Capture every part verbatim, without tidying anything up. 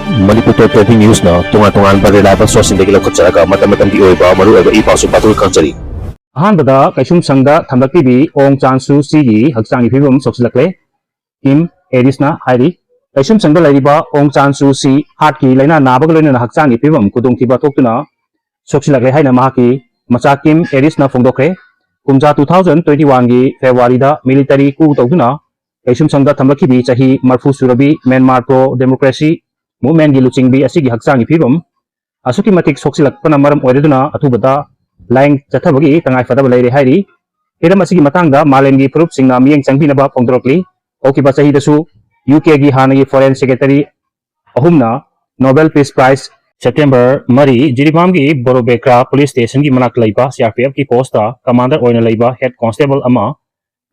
ꯃꯅꯤꯄꯨꯔ ꯇꯣꯞ twenty ꯅ꯭ꯌꯨꯁꯅ ꯇꯣꯉꯥꯟ ꯇꯣꯉꯥꯟꯕ reliable ꯁꯣꯔꯁꯁꯤꯡꯗꯒꯤ ꯂꯧꯈꯠꯆꯔꯒ ꯃꯇꯝ ꯃꯇꯝꯒꯤ ꯑꯣꯏꯕ ꯃꯔꯨꯑꯣꯏꯕ ꯏ ꯄꯥꯎꯁꯤꯡ ꯄꯥꯊꯣꯛ ꯈꯪꯆꯔꯤ꯫ ꯑꯍꯥꯟꯕꯗ ꯀꯩꯁꯨꯝꯁꯪꯗ ꯊꯝꯂꯛꯄꯤꯕꯤ ꯑꯣꯡ ꯆꯥꯟ ꯁꯨ ꯆꯤꯒꯤ ꯍꯛꯆꯥꯡꯒꯤ ꯐꯤꯕꯝ ꯁꯣꯛꯁꯤꯜꯂꯛꯂꯦ꯫ ꯀꯤꯝ ꯑꯦꯔꯤꯁꯅ ꯍꯥꯏꯔꯤ, ꯀꯩꯁꯨꯝꯁꯪꯗ ꯂꯩꯔꯤꯕ ꯑꯣꯡ ꯆꯥꯟ ꯁꯨ ꯆꯤ ꯍꯥꯔꯠꯀꯤ ꯂꯥꯏꯅꯥ ꯅꯥꯕꯒ ꯂꯣꯏꯅꯅ ꯍꯛꯆꯥꯡꯒꯤ ꯐꯤꯕꯝ ꯈꯨꯗꯣꯡꯊꯤꯕ ꯊꯣꯛꯇꯨꯅ ꯁꯣꯛꯁꯤꯜꯂꯛꯂꯦ ꯍꯥꯏꯅ ꯃꯍꯥꯛꯀꯤ ꯃꯆꯥ ꯀꯤꯝ ꯑꯦꯔꯤꯁꯅ ꯐꯣꯡꯗꯣꯛꯈ꯭ꯔꯦ꯫ ꯀꯨꯝꯖꯥ ꯇꯨ ꯊꯥꯎꯖꯟ ꯇ꯭ꯋꯦꯟꯇꯤ ꯋꯥꯟꯒꯤ ꯐꯦꯕ꯭ꯔꯨꯋꯥꯔꯤꯗ ꯃꯤꯂꯤꯇꯔꯤ ꯀꯨ ꯇꯧꯗꯨꯅ ꯀꯩꯁꯨꯝꯁꯪꯗ ꯊꯝꯂꯛꯈꯤꯕꯤ ꯆꯍꯤ ꯃꯔꯐꯨ ꯁꯨꯔꯕꯤ ꯃ꯭ꯌꯥꯟꯃꯥꯔ ꯄ꯭ꯔꯣ ꯗꯦꯃꯣꯀ꯭ꯔꯦꯁꯤ ꯃꯨꯚꯃꯦꯟꯒꯤ ꯂꯨꯆꯤꯡꯕꯤ ꯑꯁꯤꯒꯤ ꯍꯛꯆꯥꯡꯒꯤ ꯐꯤꯕꯝ ꯑꯁꯨꯛꯀꯤ ꯃꯇꯤꯛ ꯁꯣꯛꯆꯤꯜꯂꯛꯄꯅ ꯃꯔꯝ ꯑꯣꯏꯔꯗꯨꯅ ꯑꯊꯨꯕꯗ ꯂꯥꯌꯦꯡ ꯆꯠꯊꯕꯒꯤ ꯇꯉꯥꯏ ꯐꯗꯕ ꯂꯩꯔꯦ ꯍꯥꯏꯔꯤ꯫ ꯍꯤꯔꯝ ꯑꯁꯤꯒꯤ ꯃꯇꯥꯡꯗ ꯃꯥꯂꯦꯝꯒꯤ ꯐꯨꯔꯨꯞꯁꯤꯡꯅ ꯃꯤꯠꯌꯦꯡ ꯆꯪꯕꯤꯅꯕ ꯐꯣꯡꯗꯣꯔꯛꯂꯤ꯫ ꯍꯧꯈꯤꯕ ꯆꯍꯤꯗꯁꯨ ꯌꯨ ꯀꯦꯒꯤ ꯍꯥꯟꯅꯒꯤ ꯐꯣꯔꯦꯟ ꯁꯦꯀ꯭ꯔꯦꯇꯔꯤ ꯑꯍꯨꯝꯅ ꯅꯣꯕꯦꯜ ꯄꯤꯁ ꯄ꯭ꯔꯥꯏꯖ ꯁꯦꯞꯇꯦꯝꯕꯔ ꯃꯔꯤ ꯖꯤꯔꯤꯕꯥꯝꯒꯤ ꯕꯣꯔꯣꯕꯦꯀ꯭ꯔꯥ ꯄꯨꯂꯤꯁ ꯁ꯭ꯇꯦꯁꯟꯒꯤ ꯃꯅꯥꯛꯇ ꯂꯩꯕ ꯁꯤ ꯑꯥꯔ ꯄꯤ ꯑꯦꯐꯀꯤ ꯄꯣꯁꯇ ꯀꯃꯥꯟꯗꯔ ꯑꯣꯏꯅ ꯂꯩꯕ ꯍꯦꯗ ꯀꯣꯟꯁꯇꯦꯕꯜ ꯑꯃ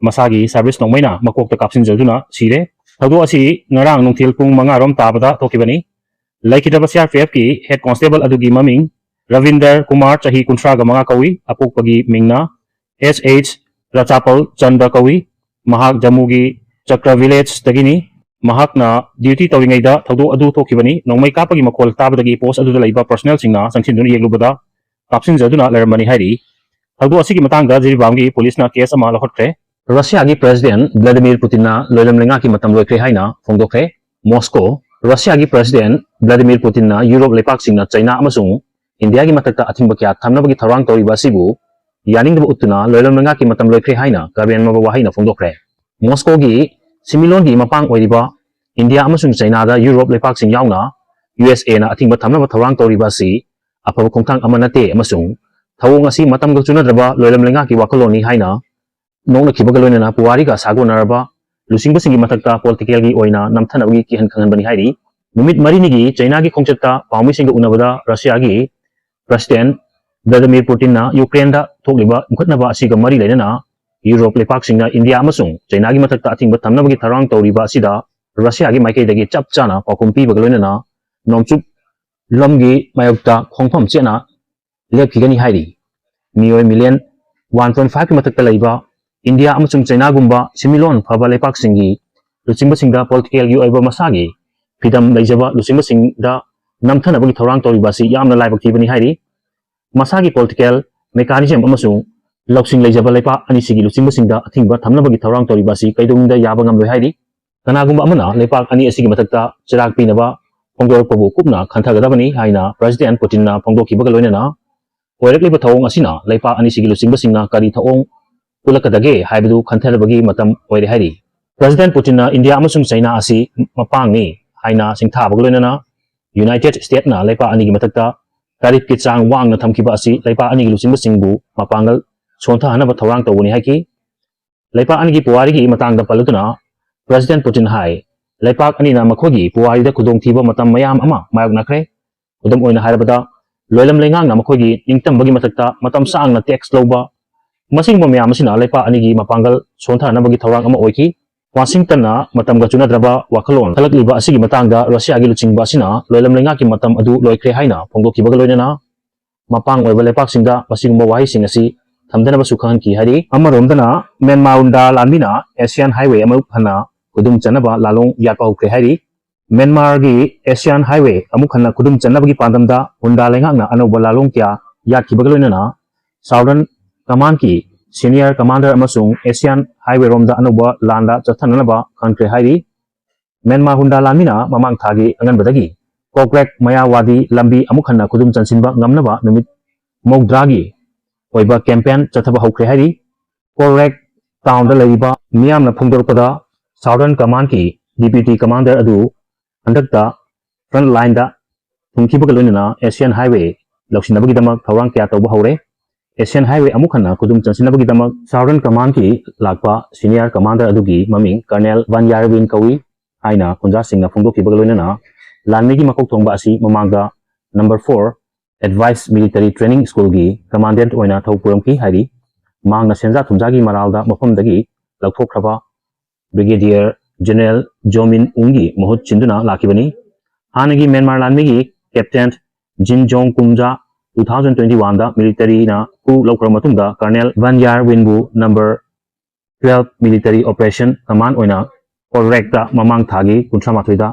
ꯃꯁꯥꯒꯤ ꯁꯔꯚꯤꯁ ꯅꯣꯡꯃꯩꯅ ꯃꯀꯣꯛꯇ ꯀꯥꯞꯁꯤꯟꯖꯗꯨꯅ ꯁꯤꯔꯦ꯫ ꯊꯧꯗꯣꯛ ꯑꯁꯤ ꯉꯔꯥꯡ ꯅꯨꯡꯊꯤꯜ ꯄꯨꯡ ꯃꯉꯥ ꯔꯣꯝ ꯇꯥꯕꯗ ꯊꯣꯛꯈꯤꯕꯅꯤ꯫ ꯂꯩꯈꯤꯗ꯭ꯔꯕ ꯁꯤ ꯑꯥꯔ ꯄꯤ ꯑꯦꯐꯀꯤ ꯍꯦꯗ ꯀꯣꯟꯁꯇꯦꯕꯜ ꯑꯗꯨꯒꯤ ꯃꯃꯤꯡ ꯔꯕꯤꯟꯗꯔ ꯀꯨꯃꯥꯔ, ꯆꯍꯤ ꯀꯨꯟꯊ꯭ꯔꯥꯒ ꯃꯉꯥ ꯀꯧꯏ꯫ ꯑꯄꯣꯛꯄꯒꯤ ꯃꯤꯡꯅ ꯑꯦꯁ ꯑꯩꯆ ꯔꯆꯥꯄꯜ ꯆꯟꯗ꯭ꯔ ꯀꯧꯏ꯫ ꯃꯍꯥꯛ ꯖꯝꯃꯨꯒꯤ ꯆꯀ꯭ꯔ ꯚꯤꯂꯦꯖꯇꯒꯤꯅꯤ꯫ ꯃꯍꯥꯛꯅ ꯗ꯭ꯌꯨꯇꯤ ꯇꯧꯔꯤꯉꯩꯗ ꯊꯧꯗꯣꯛ ꯑꯗꯨ ꯊꯣꯛꯈꯤꯕꯅꯤ꯫ ꯅꯣꯡꯃꯩ ꯀꯥꯞꯄꯒꯤ ꯃꯈꯣꯜ ꯇꯥꯕꯗꯒꯤ ꯄꯣꯁ ꯑꯗꯨꯗ ꯂꯩꯕ ꯄꯔꯁꯣꯅꯦꯜꯁꯤꯡꯅ ꯆꯪꯁꯤꯟꯗꯨꯅ ꯌꯦꯡꯂꯨꯕꯗ ꯀꯥꯞꯁꯤꯟꯖꯗꯨꯅ ꯂꯩꯔꯝꯕꯅꯤ ꯍꯥꯏꯔꯤ꯫ ꯊꯧꯗꯣꯛ ꯑꯁꯤꯒꯤ ꯃꯇꯥꯡꯗ ꯖꯤꯔꯤꯕꯥꯝꯒꯤ ꯄꯨꯂꯤꯁꯅ ꯀꯦꯁ ꯑꯃ ꯂꯧꯈꯠꯈ꯭ꯔꯦ꯫ ꯔꯁꯤꯌꯥꯒꯤ ꯄ꯭ꯔꯦꯁꯤꯗꯦꯟꯠ ꯚ꯭ꯂꯥꯗꯤꯃꯤꯔ ꯄꯨꯇꯤꯟꯅ ꯂꯣꯏꯂꯝ ꯂꯩꯉꯥꯛꯀꯤ ꯃꯇꯝ ꯂꯣꯏꯈ꯭ꯔꯦ ꯍꯥꯏꯅ ꯐꯣꯡꯗꯣꯛꯈ꯭ꯔꯦ꯫ ꯃꯣꯁꯀꯣ, ꯔꯁꯤꯌꯥꯒꯤ ꯄ꯭ꯔꯦꯁꯤꯗꯦꯟꯠ ꯚ꯭ꯂꯥꯗꯤꯃꯤꯔ ꯄꯨꯇꯤꯟꯅ ꯌꯨꯔꯣꯞ ꯂꯩꯄꯥꯛꯁꯤꯡꯅ ꯆꯩꯅꯥ ꯑꯃꯁꯨꯡ ꯏꯟꯗꯤꯌꯥꯒꯤ ꯃꯊꯛꯇ ꯑꯊꯤꯡꯕ ꯀꯌꯥ ꯊꯝꯅꯕꯒꯤ ꯊꯧꯔꯥꯡ ꯇꯧꯔꯤꯕ ꯑꯁꯤꯕꯨ ꯌꯥꯅꯤꯡꯗꯕ ꯎꯠꯇꯨꯅ ꯂꯣꯏꯂꯝ ꯂꯩꯉꯥꯛꯀꯤ ꯃꯇꯝ ꯂꯣꯏꯈ꯭ꯔꯦ ꯍꯥꯏꯅ ꯀꯔꯦꯟꯕ ꯋꯥꯍꯩꯅ ꯐꯣꯡꯗꯣꯛꯈ꯭ꯔꯦ꯫ ꯃꯣꯁꯀꯣꯒꯤ ꯁꯤꯃꯤꯂꯣꯟꯒꯤ ꯃꯄꯥꯡ ꯑꯣꯏꯔꯤꯕ ꯏꯟꯗꯤꯌꯥ ꯑꯃꯁꯨꯡ ꯆꯩꯅꯥꯗ ꯌꯨꯔꯣꯞ ꯂꯩꯄꯥꯛꯁꯤꯡ ꯌꯥꯎꯅ ꯌꯨ ꯑꯦꯁ ꯑꯦꯅ ꯑꯊꯤꯡꯕ ꯊꯝꯅꯕ ꯊꯧꯔꯥꯡ ꯇꯧꯔꯤꯕ ꯑꯁꯤ ꯑꯐꯕ ꯈꯣꯡꯊꯥꯡ ꯑꯃ ꯅꯠꯇꯦ ꯑꯃꯁꯨꯡ ꯊꯧꯑꯣꯡ ꯑꯁꯤ ꯃꯇꯝꯒ ꯆꯨꯅꯗ꯭ꯔꯕ ꯂꯣꯏꯂꯝ ꯂꯩꯉꯥꯛꯀꯤ ꯋꯥꯈꯜꯂꯣꯟꯅꯤ ꯍꯥꯏꯅ ꯅꯣꯛꯅꯈꯤꯕꯒ ꯂꯣꯏꯅꯅ ꯄꯨꯋꯥꯔꯤꯒ ꯁꯥꯒꯣꯟꯅꯔꯕ ꯂꯨꯆꯤꯡꯕꯁꯤꯡꯒꯤ ꯃꯊꯛꯇ ꯄꯣꯂꯤꯇꯤꯀꯦꯜꯒꯤ ꯑꯣꯏꯅ ꯅꯝꯊꯅꯕꯒꯤ ꯀꯤꯍꯟ ꯈꯪꯍꯟꯕꯅꯤ ꯍꯥꯏꯔꯤ꯫ ꯅꯨꯃꯤꯠ ꯃꯔꯤꯅꯤꯒꯤ ꯆꯩꯅꯥꯒꯤ ꯈꯣꯡꯆꯠꯇ ꯄꯥꯎꯃꯤꯁꯤꯡꯒ ꯎꯅꯕꯗ ꯔꯁꯤꯌꯥꯒꯤ ꯄ꯭ꯔꯦꯁꯤꯗꯦꯟꯠ ꯚ꯭ꯂꯥꯗꯤꯃꯤꯔ ꯄꯨꯇꯤꯟꯅ ꯌꯨꯀ꯭ꯔꯦꯟꯗ ꯊꯣꯛꯂꯤꯕ ꯃꯨꯈꯠꯅꯕ ꯑꯁꯤꯒ ꯃꯔꯤ ꯂꯩꯅꯅ ꯌꯨꯔꯣꯞ ꯂꯩꯄꯥꯛꯁꯤꯡꯅ ꯏꯟꯗꯤꯌꯥ ꯑꯃꯁꯨꯡ ꯆꯩꯅꯥꯒꯤ ꯃꯊꯛꯇ ꯑꯊꯤꯡꯕ ꯊꯝꯅꯕꯒꯤ ꯊꯧꯔꯥꯡ ꯇꯧꯔꯤꯕ ꯑꯁꯤꯗ ꯔꯁꯤꯌꯥꯒꯤ ꯃꯥꯏꯀꯩꯗꯒꯤ ꯆꯞ ꯆꯥꯅ ꯄꯥꯎꯈꯨꯝ ꯄꯤꯕꯒ ꯂꯣꯏꯅꯅ ꯅꯣꯡꯆꯨꯞ ꯂꯝꯒꯤ ꯃꯥꯌꯣꯛꯇ ꯈꯣꯡꯐꯝ ꯆꯦꯠꯅ ꯂꯦꯞꯈꯤꯒꯅꯤ ꯍꯥꯏꯔꯤ꯫ ꯃꯤꯑꯣꯏ ꯃꯤꯂꯤꯌꯟ ꯋꯥꯟ ꯄꯣꯏꯟ ꯐꯥꯏꯚꯀꯤ ꯃꯊꯛꯇ ꯂꯩꯕ ꯏꯟꯗꯤꯌꯥ ꯑꯃꯁꯨꯡ ꯆꯩꯅꯥꯒꯨꯝꯕ ꯁꯤꯃꯤꯂꯣꯟ ꯐꯕ ꯂꯩꯄꯥꯛꯁꯤꯡꯒꯤ ꯂꯨꯆꯤꯡꯕꯁꯤꯡꯗ ꯄꯣꯂꯤꯇꯤꯀꯦꯜꯒꯤ ꯑꯣꯏꯕ ꯃꯁꯥꯒꯤ ꯐꯤꯗꯝ ꯂꯩꯖꯕ ꯂꯨꯆꯤꯡꯕꯁꯤꯡꯗ ꯅꯝꯊꯅꯕꯒꯤ ꯊꯧꯔꯥꯡ ꯇꯧꯔꯤꯕ ꯑꯁꯤ ꯌꯥꯝꯅ ꯂꯥꯏꯕꯛ ꯊꯤꯕꯅꯤ ꯍꯥꯏꯔꯤ꯫ ꯃꯁꯥꯒꯤ political mechanism ꯑꯃꯁꯨꯡ ꯂꯧꯁꯤꯡ ꯂꯩꯖꯕ ꯂꯩꯄꯥꯛ ꯑꯅꯤꯁꯤꯒꯤ ꯂꯨꯆꯤꯡꯕꯁꯤꯡꯗ ꯑꯊꯤꯡꯕ ꯊꯝꯅꯕꯒꯤ ꯊꯧꯔꯥꯡ ꯇꯧꯔꯤꯕ ꯑꯁꯤ ꯀꯩꯗꯧꯅꯨꯡꯗ ꯌꯥꯕ ꯉꯝꯂꯣꯏ ꯍꯥꯏꯔꯤ꯫ ꯀꯅꯥꯒꯨꯝꯕ ꯑꯃꯅ ꯂꯩꯄꯥꯛ ꯑꯅꯤ ꯑꯁꯤꯒꯤ ꯃꯊꯛꯇ ꯆꯤꯔꯥꯛ ꯄꯤꯅꯕ ꯐꯣꯡꯗꯣꯔꯛꯄꯕꯨ ꯀꯨꯞꯅ ꯈꯟꯊꯒꯗꯕꯅꯤ ꯍꯥꯏꯅ President Putinꯅ ꯐꯣꯡꯗꯣꯛꯈꯤꯕꯒ ꯂꯣꯏꯅꯅ ꯑꯣꯏꯔꯛꯂꯤꯕ ꯊꯧꯑꯣꯡ ꯑꯁꯤꯅ ꯂꯩꯄꯥꯛ ꯑꯅꯤꯁꯤꯒꯤ ꯂꯨꯆꯤꯡꯕꯁꯤꯡꯅ ꯀꯔꯤ ꯊꯧꯑꯣꯡ ꯎꯠꯂꯛꯀꯗꯒꯦ ꯍꯥꯏꯕꯗꯨ ꯈꯟꯊꯅꯕꯒꯤ ꯃꯇꯝ ꯑꯣꯏꯔꯦ ꯍꯥꯏꯔꯤ꯫ President Putinꯅ ꯏꯟꯗꯤꯌꯥ ꯑꯃꯁꯨꯡ ꯆꯩꯅꯥ ꯑꯁꯤ ꯃꯄꯥꯡꯅꯤ ꯍꯥꯏꯅ ꯁꯤꯡꯊꯥꯕꯒ ꯂꯣꯏꯅꯅ United Statesꯅ ꯂꯩꯄꯥꯛ ꯑꯅꯤꯒꯤ ꯃꯊꯛꯇ tariffꯀꯤ ꯆꯥꯡ ꯋꯥꯡꯅ ꯊꯝꯈꯤꯕ ꯑꯁꯤ ꯂꯩꯄꯥꯛ ꯑꯅꯤꯒꯤ ꯂꯨꯆꯤꯡꯕꯁꯤꯡꯕꯨ ꯃꯄꯥꯡꯒꯜ ꯁꯣꯟꯊꯍꯟꯅꯕ ꯊꯧꯔꯥꯡ ꯇꯧꯕꯅꯤ ꯍꯥꯏꯈꯤ꯫ ꯂꯩꯄꯥꯛ ꯑꯅꯤꯒꯤ ꯄꯨꯋꯥꯔꯤꯒꯤ ꯃꯇꯥꯡꯗ ꯄꯜꯂꯗꯨꯅ President Putin ꯍꯥꯏ, ꯂꯩꯄꯥꯛ ꯑꯅꯤꯅ ꯃꯈꯣꯏꯒꯤ ꯄꯨꯋꯥꯔꯤꯗ ꯈꯨꯗꯣꯡꯊꯤꯕ ꯃꯇꯝ ꯃꯌꯥꯝ ꯑꯃ ꯃꯥꯌꯣꯛꯅꯈ꯭ꯔꯦ꯫ ꯈꯨꯗꯝ ꯑꯣꯏꯅ ꯍꯥꯏꯔꯕꯗ, ꯂꯣꯏꯂꯝ ꯂꯩꯉꯥꯛꯅ ꯃꯈꯣꯏꯒꯤ ꯅꯤꯡꯇꯝꯕꯒꯤ ꯃꯊꯛꯇ ꯃꯇꯝ ꯁꯥꯡꯅ tax ꯂꯧꯕ, ꯃꯁꯤꯒꯨꯝꯕ ꯃꯌꯥꯝ ꯑꯁꯤꯅ ꯂꯩꯄꯥꯛ ꯑꯅꯤꯒꯤ ꯃꯄꯥꯡꯒꯜ ꯁꯣꯟꯊꯍꯟꯅꯕꯒꯤ ꯊꯧꯔꯥꯡ ꯑꯃ ꯑꯣꯏꯈꯤ꯫ ꯋꯥꯁꯤꯡꯇꯟꯅ ꯃꯇꯝꯒ ꯆꯨꯅꯗ꯭ꯔꯕ ꯋꯥꯈꯜꯂꯣꯟ ꯈꯜꯂꯛꯂꯤꯕ ꯑꯁꯤꯒꯤ ꯃꯇꯥꯡꯗ ꯔꯁꯤꯌꯥꯒꯤ ꯂꯨꯆꯤꯡꯕ ꯑꯁꯤꯅ ꯂꯣꯏꯂꯝ ꯂꯩꯉꯥꯛꯀꯤ ꯃꯇꯝ ꯑꯗꯨ ꯂꯣꯏꯈ꯭ꯔꯦ ꯍꯥꯏꯅ ꯐꯣꯡꯗꯣꯛꯈꯤꯕꯒ ꯂꯣꯏꯅꯅ ꯃꯄꯥꯡ ꯑꯣꯏꯕ ꯂꯩꯄꯥꯛꯁꯤꯡꯗ ꯃꯁꯤꯒꯨꯝꯕ ꯋꯥꯍꯩꯁꯤꯡ ꯑꯁꯤ ꯊꯝꯗꯅꯕꯁꯨ ꯈꯪꯍꯟꯈꯤ ꯍꯥꯏꯔꯤ꯫ ꯑꯃꯔꯣꯝꯗꯅ ꯃ꯭ꯌꯥꯟꯃꯥꯔ ꯍꯨꯟꯗꯥ ꯂꯥꯟꯃꯤꯅ ASEAN highway ꯑꯃꯨꯛ ꯍꯟꯅ ꯈꯨꯗꯨꯝ ꯆꯟꯅꯕ ꯂꯥꯂꯣꯡ ꯌꯥꯠꯄ ꯍꯧꯈ꯭ꯔꯦ ꯍꯥꯏꯔꯤ꯫ ꯃ꯭ꯌꯥꯟꯃꯥꯔꯒꯤ ASEAN highway ꯑꯃꯨꯛ ꯍꯟꯅ ꯈꯨꯗꯨꯝ ꯆꯟꯅꯕꯒꯤ ꯄꯥꯟꯗꯝꯗ ꯍꯨꯟꯗꯥ ꯂꯩꯉꯥꯛꯅ ꯑꯅꯧꯕ ꯂꯥꯂꯣꯡ ꯀꯌꯥ ꯌꯥꯠꯈꯤꯕꯒ ꯂꯣꯏꯅꯅ Southern Commandꯀꯤ senior commander ꯑꯃꯁꯨꯡ ASEAN highway ꯔꯣꯝꯗ ꯑꯅꯧꯕ ꯂꯥꯟꯗ ꯆꯠꯊꯅꯅꯕ ꯈꯟꯈ꯭ꯔꯦ ꯍꯥꯏꯔꯤ꯫ ꯃ꯭ꯌꯥꯟꯃꯥꯔ ꯍꯨꯟꯗꯥ ꯂꯥꯟꯃꯤꯅ ꯃꯃꯥꯡ ꯊꯥꯒꯤ ꯑꯉꯟꯕꯗꯒꯤ ꯀꯣꯀ꯭ꯔꯦꯛ ꯃꯌꯥꯋꯥꯗꯤ ꯂꯝꯕꯤ ꯑꯃꯨꯛ ꯍꯟꯅ ꯈꯨꯗꯨꯝ ꯆꯟꯁꯤꯟꯕ ꯉꯝꯅꯕ ꯅꯨꯃꯤꯠ ꯃꯧꯗ꯭ꯔꯥꯒꯤ ꯑꯣꯏꯕ campaign ꯆꯠꯊꯕ ꯍꯧꯈ꯭ꯔꯦ ꯍꯥꯏꯔꯤ꯫ ꯀꯣꯀ꯭ꯔꯦꯛ townꯗ ꯂꯩꯔꯤꯕ ꯃꯤꯌꯥꯝꯅ ꯐꯣꯡꯗꯣꯔꯛꯄꯗ Southern Commandꯀꯤ deputy commander ꯑꯗꯨ ꯍꯟꯗꯛꯇ front lineꯗ ꯊꯨꯡꯈꯤꯕꯒ ꯂꯣꯏꯅꯅ ASEAN highway ꯂꯧꯁꯤꯟꯅꯕꯒꯤꯗꯃꯛ ꯊꯧꯔꯥꯡ ꯀꯌꯥ ꯇꯧꯕ ꯍꯧꯔꯦ꯫ ASEAN highway ꯑꯃꯨꯛ ꯍꯟꯅ ꯈꯨꯗꯨꯝ ꯆꯟꯁꯤꯟꯅꯕꯒꯤꯗꯃꯛ Southern Commandꯀꯤ ꯂꯥꯛꯄ senior commander ꯑꯗꯨꯒꯤ ꯃꯃꯤꯡ Colonel Van Yar Win ꯀꯧꯏ ꯍꯥꯏꯅ ꯈꯨꯟꯖꯥꯁꯤꯡꯅ ꯐꯣꯡꯗꯣꯛꯈꯤꯕꯒ ꯂꯣꯏꯅꯅ ꯂꯥꯟꯃꯤꯒꯤ ꯃꯀꯣꯛ ꯊꯣꯡꯕ ꯑꯁꯤ ꯃꯃꯥꯡꯗ Number four Advanced Military Training Schoolꯒꯤ commandant ꯑꯣꯏꯅ ꯊꯧ ꯄꯨꯔꯝꯈꯤ ꯍꯥꯏꯔꯤ꯫ ꯃꯍꯥꯛꯅ ꯁꯦꯟꯖꯥ ꯊꯨꯝꯖꯥꯒꯤ ꯃꯔꯥꯜꯗ ꯃꯐꯝꯗꯒꯤ ꯂꯧꯊꯣꯛꯈ꯭ꯔꯕ Brigadier General Jomin Ungꯒꯤ ꯃꯍꯨꯠ ꯁꯤꯟꯗꯨꯅ ꯂꯥꯛꯈꯤꯕꯅꯤ꯫ ꯍꯥꯟꯅꯒꯤ ꯃ꯭ꯌꯥꯟꯃꯥꯔ ꯂꯥꯟꯃꯤꯒꯤ Captain Jin Jong Kumja two thousand twenty oneꯗ militaryꯅ coup ꯂꯧꯈ꯭ꯔꯕ ꯃꯇꯨꯡꯗ Colonel Van Yar Winꯕꯨ Number twelve Military Operation Command ꯑꯣꯏꯅ ꯀꯣꯀ꯭ꯔꯦꯛꯇ ꯃꯃꯥꯡ ꯊꯥꯒꯤ ꯀꯨꯟꯊ꯭ꯔꯥ ꯃꯥꯊꯣꯏꯗ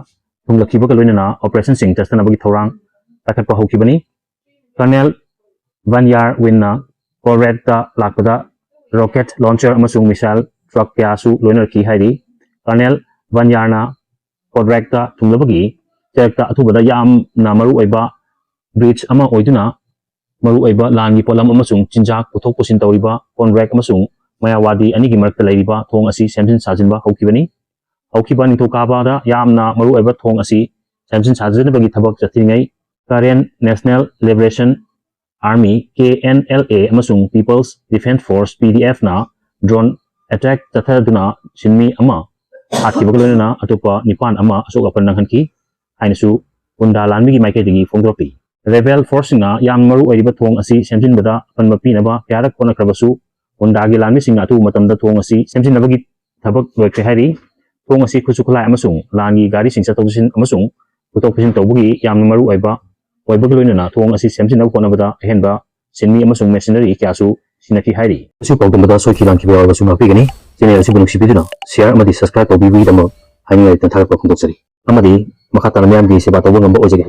ꯊꯨꯡꯂꯛꯈꯤꯕꯒ ꯂꯣꯏꯅꯅ ꯑꯣꯄꯔꯦꯁꯟꯁꯤꯡ ꯆꯠꯊꯅꯕꯒꯤ ꯊꯧꯔꯥꯡ ꯄꯥꯏꯈꯠꯄ ꯍꯧꯈꯤꯕꯅꯤ꯫ ꯀꯔꯅꯦꯜ ꯚꯟ ꯌꯥꯔ ꯋꯤꯟꯅ ꯀꯣꯟꯔꯦꯛꯇ ꯂꯥꯛꯄꯗ ꯔꯣꯀꯦꯠ ꯂꯣꯟꯆꯔ ꯑꯃꯁꯨꯡ ꯃꯤꯁꯥꯏꯜ ꯇ꯭ꯔꯛ ꯀꯌꯥꯁꯨ ꯂꯣꯏꯅꯔꯛꯈꯤ ꯍꯥꯏꯔꯤ꯫ ꯀꯔꯅꯦꯜ ꯚꯟ ꯌꯥꯔꯅ ꯀꯣꯟꯔꯦꯛꯇ ꯊꯨꯡꯂꯕꯒꯤ ꯆꯔꯛꯇ ꯑꯊꯨꯕꯗ ꯌꯥꯝꯅ ꯃꯔꯨꯑꯣꯏꯕ ꯕ꯭ꯔꯤꯖ ꯑꯃ ꯑꯣꯏꯗꯨꯅ ꯃꯔꯨꯑꯣꯏꯕ ꯂꯥꯟꯒꯤ ꯄꯣꯠꯂꯝ ꯑꯃꯁꯨꯡ ꯆꯤꯟꯖꯥꯛ ꯄꯨꯊꯣꯛ ꯄꯨꯁꯤꯟ ꯇꯧꯔꯤꯕ ꯀꯣꯟꯔꯦꯛ ꯑꯃꯁꯨꯡ ꯃꯌꯥꯋꯥꯗꯤ ꯑꯅꯤꯒꯤ ꯃꯔꯛꯇ ꯂꯩꯔꯤꯕ ꯊꯣꯡ ꯑꯁꯤ ꯁꯦꯝꯖꯤꯟ ꯁꯥꯖꯤꯟꯕ ꯍꯧꯈꯤꯕꯅꯤ꯫ ꯍꯧꯈꯤꯕ ꯅꯤꯡꯊꯧꯀꯥꯕꯗ ꯌꯥꯝꯅ ꯃꯔꯨꯑꯣꯏꯕ ꯊꯣꯡ ꯑꯁꯤ ꯁꯦꯝꯖꯤꯟ ꯁꯥꯖꯤꯟꯅꯕꯒꯤ ꯊꯕꯛ ꯆꯠꯊꯔꯤꯉꯩ Karen national liberation army, K N L A, ꯑꯃꯁꯨꯡ people's defence force, P D ꯑꯦꯐꯅ ꯗ꯭ꯔꯣꯟ ꯑꯦꯇꯦꯛ ꯆꯠꯊꯗꯨꯅ ꯁꯤꯟꯃꯤ ꯑꯃ ꯍꯥꯠꯈꯤꯕꯒ ꯂꯣꯏꯅꯅ ꯑꯇꯣꯞꯄ ꯅꯤꯄꯥꯟ ꯑꯃ ꯑꯁꯣꯛ ꯑꯄꯟ ꯅꯪꯍꯟꯈꯤ ꯍꯥꯏꯅꯁꯨ ꯎꯟꯗꯥ ꯂꯥꯟꯃꯤꯒꯤ ꯃꯥꯏꯀꯩꯗꯒꯤ ꯐꯣꯡꯗꯣꯔꯛꯂꯤ꯫ ꯔꯦꯕꯦꯜ ꯐꯣꯔꯁꯁꯤꯡꯅ ꯌꯥꯝꯅ ꯃꯔꯨ ꯑꯣꯏꯔꯤꯕ ꯊꯣꯡ ꯑꯁꯤ ꯁꯦꯝꯖꯤꯟꯕꯗ ꯑꯄꯟꯕ ꯄꯤꯅꯕ ꯀꯌꯥꯔꯛ ꯍꯣꯠꯅꯈ꯭ꯔꯕꯁꯨ ꯎꯟꯗꯥꯒꯤ ꯂꯥꯟꯃꯤꯁꯤꯡꯅ ꯑꯊꯨꯕ ꯃꯇꯝꯗ ꯊꯣꯡ ꯑꯁꯤ ꯁꯦꯝꯖꯤꯟꯅꯕꯒꯤ ꯊꯕꯛ ꯂꯣꯏꯈ꯭ꯔꯦ ꯍꯥꯏꯔꯤ꯫ ꯊꯣꯡ ꯑꯁꯤ ꯈꯨꯠꯁꯨ ꯈꯨꯠꯂꯥꯏ ꯑꯃꯁꯨꯡ ꯂꯥꯟꯒꯤ ꯒꯥꯔꯤꯁꯤꯡ ꯆꯠꯊꯣꯛ ꯆꯠꯁꯤꯟ ꯑꯃꯁꯨꯡ ꯄꯨꯊꯣꯛ ꯄꯨꯁꯤꯟ ꯇꯧꯕꯒꯤ ꯌꯥꯝꯅ ꯃꯔꯨ ꯑꯣꯏꯕ ꯑꯣꯏꯕꯒ ꯂꯣꯏꯅꯅ ꯊꯣꯡ ꯑꯁꯤ ꯁꯦꯝꯖꯤꯟꯅꯕ ꯍꯣꯠꯅꯕꯗ ꯑꯍꯦꯟꯕ ꯁꯤꯟꯃꯤ ꯑꯃꯁꯨꯡ ꯃꯦꯁꯤꯅꯔꯤ ꯀꯌꯥꯁꯨ ꯁꯤꯅꯈꯤ ꯍꯥꯏꯔꯤ꯫ ꯑꯁꯤ ꯄꯥꯎꯗꯝꯕꯗ ꯁꯣꯏꯈꯤ ꯂꯥꯟꯈꯤꯕ ꯌꯥꯎꯔꯕꯁꯨ ꯉꯥꯛꯄꯤꯒꯅꯤ꯫ ꯆꯦꯅꯦꯜ ꯑꯁꯤꯕꯨ ꯅꯨꯡꯁꯤꯕꯤꯗꯨꯅ ꯁꯤꯌꯔ ꯑꯃꯗꯤ ꯁꯕꯁꯀ꯭ꯔꯥꯏꯕ ꯇꯧꯕꯤꯕꯒꯤꯗꯃꯛ ꯍꯥꯏꯅꯤꯡꯉꯥꯏ ꯂꯩꯇꯅ ꯊꯥꯒꯠꯄ ꯐꯣꯡꯗꯣꯛꯆꯔꯤ꯫ ꯑꯃꯗꯤ ꯃꯈꯥ ꯇꯥꯅ ꯃꯤꯌꯥꯝꯒꯤ ꯁꯦꯕꯥ ꯇꯧꯕ ꯉꯝꯕ ꯑꯣꯏꯖꯒꯦ꯫